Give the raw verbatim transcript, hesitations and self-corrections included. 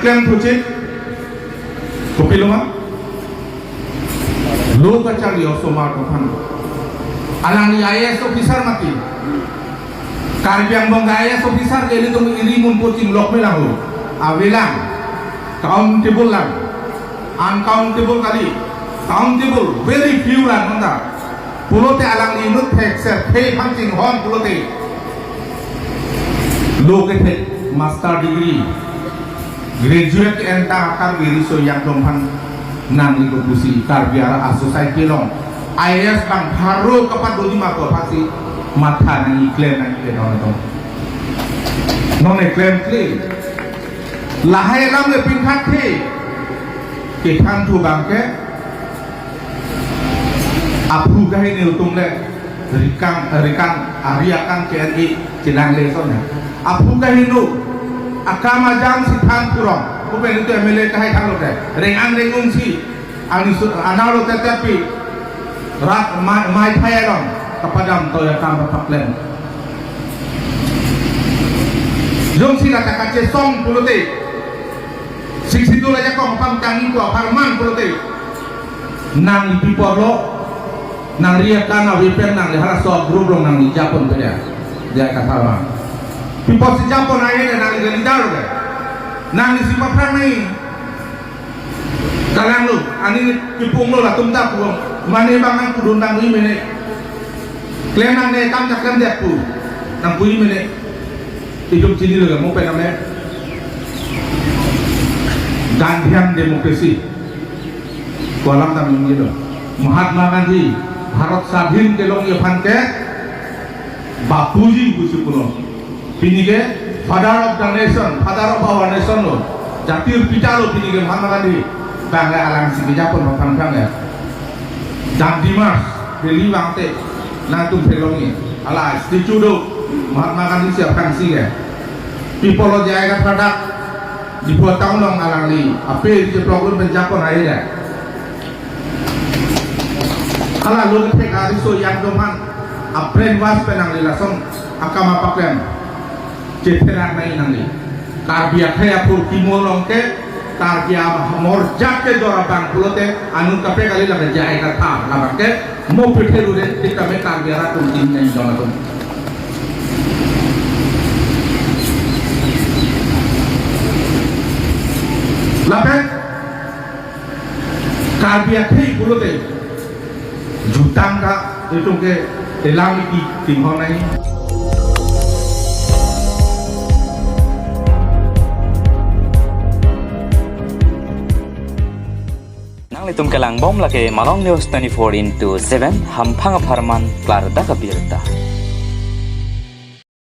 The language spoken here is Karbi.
Yang pucik, kopilo ma? Lo kacharli osomar aphan. Alangli I A S officer mati. Karbi Anglong I A S officer ke ilitum iri munpo chinglok me lang ho. Avelang. Countable lang. Uncountable kali. Countable. Very few lang nonta. Pulote alangli inut thek ser thek aphan chinghon pulote. Lo kethek master degree. Graduate ke-en ta Karbi Riso Yangdom aphan nangli kopusi Karbi arat a-society along I A S bang pharo kapadodi ma pu aphansi matha nangji, klem nangji ke non atum. Non e klemkle. Lahai alam le pingkhat the. Kethan thu abang ke aphu kaheno atum le rikang, rikang, ari akang ke-en-e chelang le son ya. Aphu kaheno akam ajam si than purong. Kopi ilitum M L A kahai thang lote. Reng-ang reng-ung si. Ani su-, analo tete pi. Rat mai, mai thai along. Kapadam toya kam paklem. Jongsi la ta kachesong pulote. Sixty-two la jakong pangtang itu apharman pulote. Nangli pi apotlo, nangli akam ave pen nangli halaso group along nangli japon pen ya. Dia kata ma. Pi apotsi japon ahe nangli ke leader ke. Nangli si paphrang nai. Kalanglo, ani kipunglo latum ta pu. Mane bang nangpudun bang ri mene. Klem nangne kam ta klemdet pu. Nangpu ri mene. Itum chinilo mo pen name. Gandhian democracy. Ko alam ta minilo. Mahatma Gandhi, Bharat swadhin kelongji aphan ke Bapuji pusi pulo. Pini ke father of the nation, father of our nation lo. Jatir pita lo pini ke Mahatma Gandhi. Bang le alangsi kejapon aphan bang ya. Dandi March, Delhi bangte, nangtum phelongji. Hala statue do, Mahatma Gandhi si aphrangsi ke. Pi apotlo J I Kathar dak, Diphu town along alangli, ape ri cheplok pen japon ahe ya. Hala lo kethek a-Riso Yangdom aphan, a-brainwash pen nangli lason akam apaklem. Chetherak nai nangli. Karbi akhei aphurkimo along ke, Karbi amorjak kejor abang pulote, anut kaprek kali lake J I Kathar labang ke, mo pithe rure, tik tame Karbi arat atum tin nai jong atum. Lapen, Karbi akhei pulote jutang ta itum ke elam iti tinghon nai. Nanglitum kelangbom lake Malong News twenty-four into seven, hamphang apharman klardak abirta.